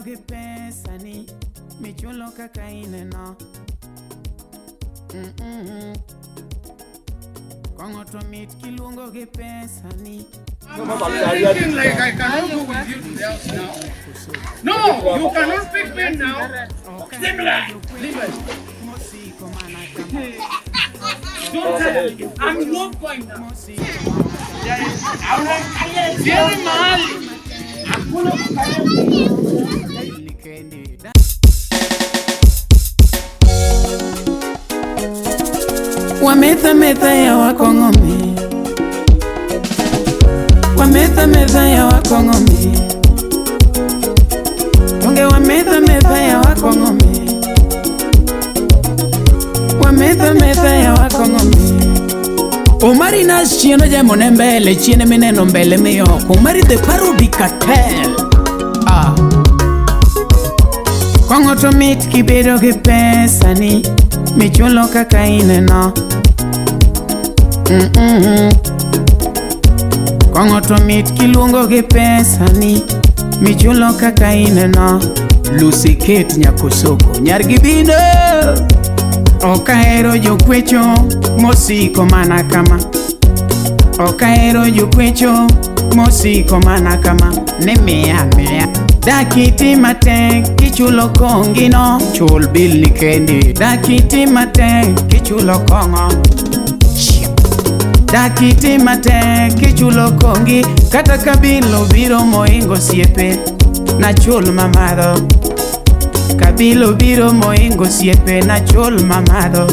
gi pesani michulo kaka ineno. Kong'o to mit kiluongo gi pesani. Thinking like I cannot go with you to the house now. No, you cannot pick me now. Leave it. Mosiko mana kama. Don't tell me. I'm not going now. Mosiko mana kama. Siendi mahali. Hakuna kukalia. Nikendi. Wametha metha ya wakong'ome. Wametha metha ya wakong'ome. Onge wametha metha ya wakong'ome. Wametha metha ya wakong'ome. Omari Nas chien ojemo ne mbele, chien mineno mbele miyoko. Omari the parody cartel. Ah. Kong'o to mit kibedo gi pesani michulo kaka ineno. Kong'o to mit kiluongo gi pesani michulo kaka ineno. Lucy Kate Nyakosoko nyar gibino. Ok ahero jokwecho mosiko mana kama. Ok ahero jokwecho mosiko mana kama. Ni miya miya. Dakiti matek kichulo kongino. Chul bil ni kendi. Dakiti matek kichulo kong'o. Dakiti matek kichulo kongi. Kata kabilo biro moingo siepe. Nachul mamadho. Kabilo biro moingo siepe. Nachul mamadho.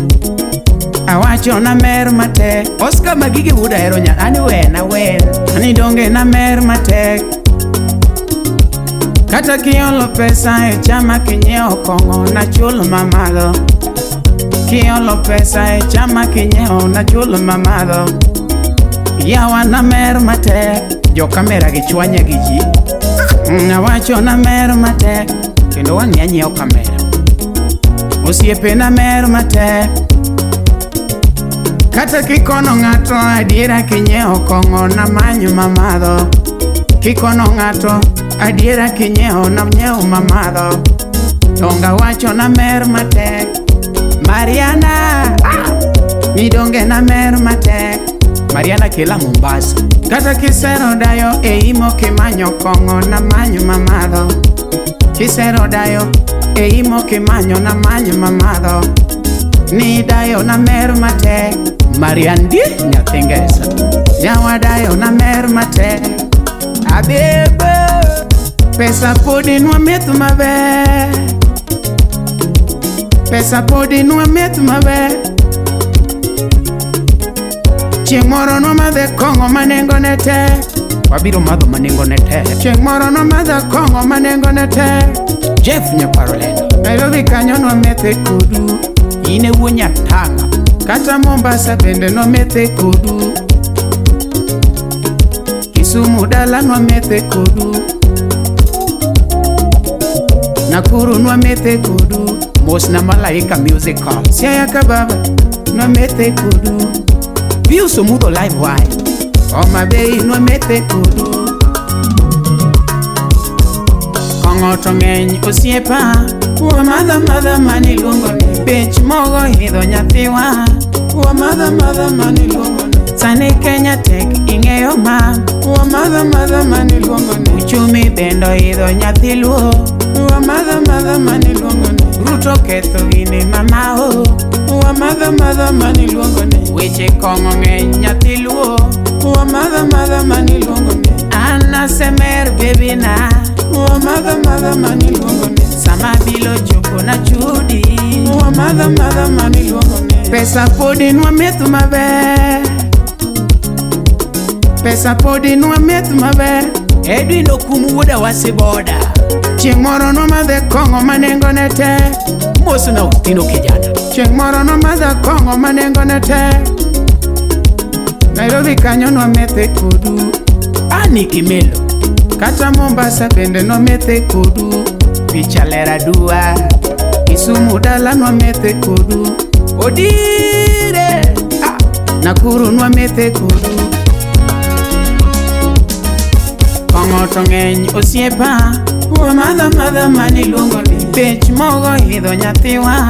Awacho na mer matek. Oscar Magigi wuod ahero nya. Ani wena wen. Ani donge na mer matek. Kata kiolo pesa e chama kinyiewo kong'o nachul mamadho. Kiolo pesa e chama kinyiewo nachul mamadho. Yawa na mer matek. Jo kamera gi chwanya gi ji. Awacho na mer matek. Kendo wang' anyiewo kamera. Osiepe na mer matek. Kata kikono ng'ato adiera kinyiewo kong'o namanyo mamadho. Kikono ng'ato adiera kinyiewo nanyiewo mamadho. Donga wacho na mer matek. Mariana, ah! Midonge na mer matek. Mariana kela Mombasa. Kata kisero dayo e imo kimanyo kong'o namanyo mamadho. Kisero dayo e imo kimanyo namanyo mamadho. Ni dayo na mer matek. Mariandi nyathi ngesa. Yawa dayo na mer matek. Abebe. Pesa podi nwametho maber. Pesa podi nwametho maber. Chieng' moro nwamadhe kong'o ma nengone tek. Wabiro madho ma nengone tek. Chieng' moro nwamadho kong'o ma nengone tek. Jeff Nyaparo Lendo. Nairobi kanyo nwamethe kodu. In e wuo Nyatanga. Kata Mombasa bende nwamethe kodu. Kisumu dala nwamethe kodu. Nakuru nwamethe kodu. Mos na Malaika Musical. Siaya kababa nwamethe kodu. Pius Omudho live wire. Homa Bay nwamethe kodu. Kong'o to ng'eny osiepa. Wamadha madha maniluongo ni. Bech mogo idho nyathiwa. Wamadha madha maniluongo ni. Sani Kenya tek ing'eyo ma. Wamadha madha maniluongo ni. Uchumi bendo idho nyathi luo. Wamadha madha maniluongo ni. Ruto ketho gini mama o. Wamadha madha maniluongo ni. Weche kong'o ng'eny nyathi luo. Wamadha madha maniluongo ni. An asemer baby na. Wamadha madha maniluongo ni. Sama bilo chopo na chudi. Wamadha madha maniluongo ni. Pesa podi nwametho maber. Pesa podi nwametho maber. Edwin Okumu wuoda wasiboda. Chieng' moro nwamadhe kong'o ma nengone tek. Mos na Otieno kijana. Chieng' moro nwamadho kong'o ma nengone tek. Nairobi kanyo nwamethe kodu. Ani Kimelo. Kata Mombasa bende nwamethe kodu. Picha ler adua. Kisumu dala nwamethe kodu. Odire. Ah! Nakuru nwamethe kodu. Kong'o to ng'eny osiepa. Wamadha madha maniluongo ni. Bech mogo idho nyathiwa.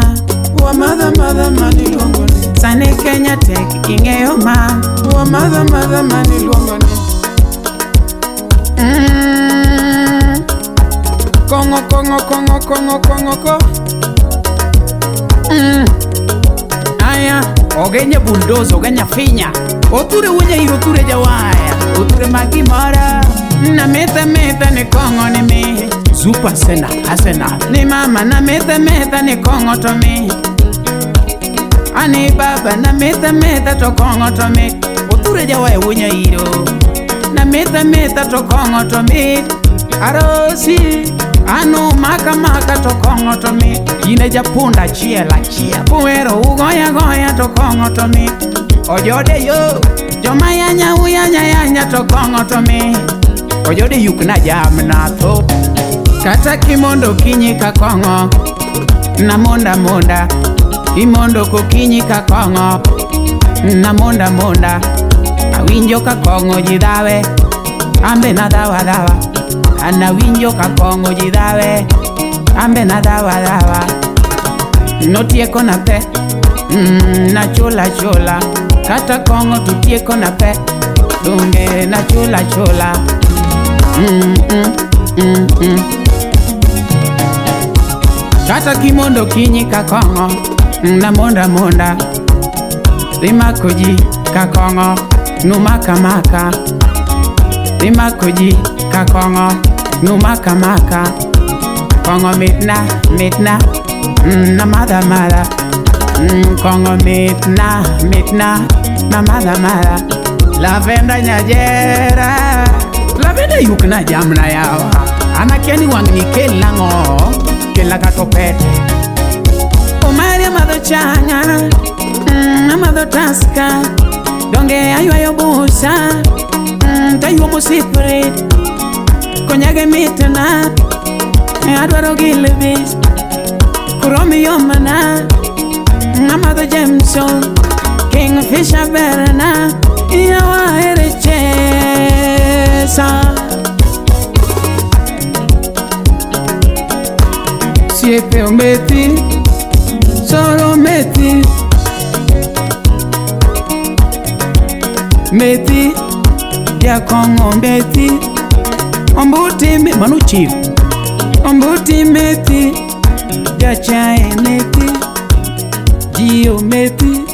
Wamadha madha maniluongo ni. Sani Kenya tek ing'eyo ma. Wamadha madha maniluongo ni. Kong'o kong'o kong'o kong'o kong'o ko. Aya, ogenya bulldozer, ogenya finya. Oture wunya iro oture jawaya. Oture magimora. Na meta meta ni kong'o ni mi. Zupa sena, asena. Ni mama na meta meta ni kong'o to mi. Ani baba na meta meta to kong'o to mi. Oture jawaya wunya iro. Na meta meta to kong'o to mi. Arosi. Anu maka maka to kong'o to mi. Ine japunda achiel achiel. Puero ugoya goya to kong'o to mi. Ojode yo. Joma yanya uyanya yanya to kong'o to mi. Ojode yukna jamna tho. Kata kimondo kinyi ka kong'o. Na monda monda. Imondo kokinyi ka kong'o. Na monda monda. Awinjo ka kong'o ji dhawe. Ambe na dhawa dhawa. Ana winjo ka kong'o ji dhawe. Ambe na dhawa dhawa. Notieko na pe. Na chula chula. Kata kong'o to tieko na pe. Donge na chula chula. Kata kimondo kinyi ka kong'o. Na monda monda. Dhi mako ji ka kong'o. Numaka maka. Dhi mako ji ka kong'o. Numaka maka. Kong'o mitna mitna. Na madha madha. Kong'o mitna mitna. Na madha madha. Lavenda nyajera. Lavenda yukna jamna yawa. Anakia ni wang'ni kel nang'o. Kelna kata opete. Omari amadho chang'a. Amadho Tusker. Donge aywayo busa. Tayuomo siprit. Konyage mitna. Adwaro gilbis. Kuromi yomana. Amadho Jameson. Kingfisher berna. Yawa ere chesa. Siepe ometi. Soro meti. Meti. Jakong'o meti. Ombuti mano chief. Ombuti meti. Jachae meti. Jio meti.